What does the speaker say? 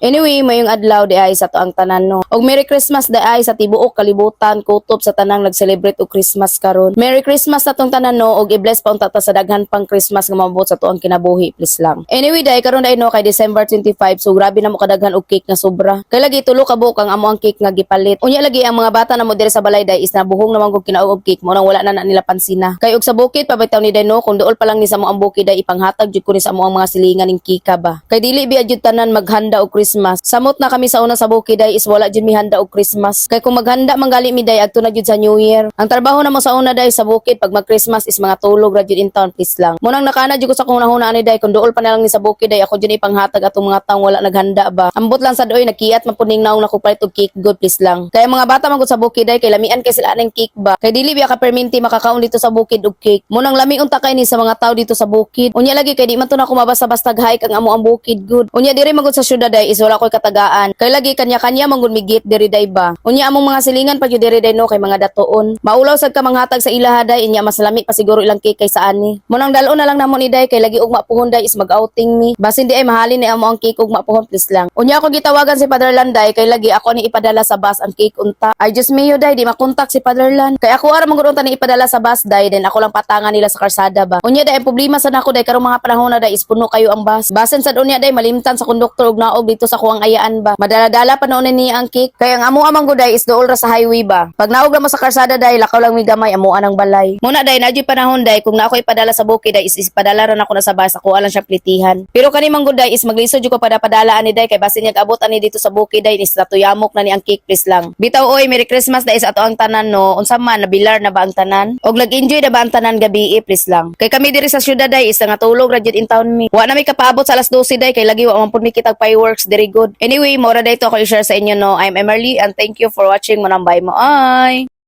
Anyway, maayong adlaw diay sa atoang tanan, no. Og Merry Christmas diay sa tibuok kalibutan, kutob sa tanang nag-celebrate og Christmas karon. Merry Christmas sa atong tanan, no, og i-bless pa unta ta sa daghan pang Christmas nga maabot sa atoang kinabuhi, please lang. Anyway, day karon day, no, kay December 25, so grabe na mo kadaghan og cake nga sobra. Kay lagi tulo ka buok ang amo ang cake nga gipalit. Unya lagi ang mga bata na mo diri sa balay day is nabuhong naman gud kinaog og cake mo nang wala na na nila pansina. Kay og sa bukid pa bitaw ni day, no, kung duol pa lang ni sa amo ang bukid day, ipanghatag jud ko ni sa amo ang mga silingan ning kika ba. Kay dili biya jud tanan maghanda og Christmas. Samot na kami sa una sa bukid day is wala jud mi handa og Christmas. Kay kung maghanda man gali mi day, adto na jud sa New Year. Ang trabaho na mo sa una day sa bukid pag mag Christmas is mga tulog ra jud in town, please lang. Munang nakana jud ko sa akong hunahuna ani day, kung duol pa na lang ni sa bukid day, ako jud ipanghatag atong mga taong wala naghanda ba. Ambot lang sa doy nakiat man puning naong nako palit og cake good, please lang. Kaya mga bata man gud sa bukid day kay lamian kay sila aning cake ba. Kay dili biya ka perminti makakaon dito sa bukid og cake. Munang lami unta kay ni sa mga tao dito sa bukid. Unya lagi kay di man to na kumabasta-basta hike ang amo ang bukid good. Unya diri man gud sa syudad day is wala koy katagaan. Kay lagi kanya-kanya man gud migit diri day ba. Unya among mga silingan pa gyud diri day, no, kay mga datoon. Maulaw sad ka manghatag sa ilaha day, inya mas lami pa siguro ilang cake kaysa ani. Munang dalo na lang namo ni day kay lagi ugma puhon day is mag-outing mi. Basin di ay mahalin ni amo ang cake ugma puhon, please lang. Unya ako gitawagan si Father Landay kay lagi ako ni ipadala sa bus ang cake unta. Ay Diyos mio day, di makontak si Father Lan. Kay ako ara man gud unta ni ipadala sa bus day, then ako lang patangan nila sa karsada ba. Unya day ang problema sa nako day karong mga panahon na day is puno kayo ang bus. Basin sad unya day malimtan sa konduktor og naog dito sa kuang ayaan ba. Madala-dala pa noon niya ang cake. Kay ang amo amang day is duol ra sa highway ba. Pag naog ra mo sa karsada day, lakaw lang mi gamay amuan ang balay. Muna day na panahon day kung na ako ipadala sa bukid day is ipadala ra nako na sa bus, ako lang siya plitihan. Pero kani man gud day is maglisod jud ko pada-padala ani day kay basin niya abot ani dito sa bukid day is natuyamok na ni ang cake, please lang. Bitaw oy, Merry Christmas day sa ato ang tanan, no. Unsa man nabilar na ba ang tanan? Og nag-enjoy na ba ang tanan gabi, please lang. Kay kami diri sa syudad day is nga tulog ra jud in town mi. Wa na mi kapaabot sa alas 12 day kay lagi wa man pud mi kitag fireworks diri good. Anyway, mora day to ako i-share sa inyo, no. I'm Emerly and thank you for watching. Manambay mo ay.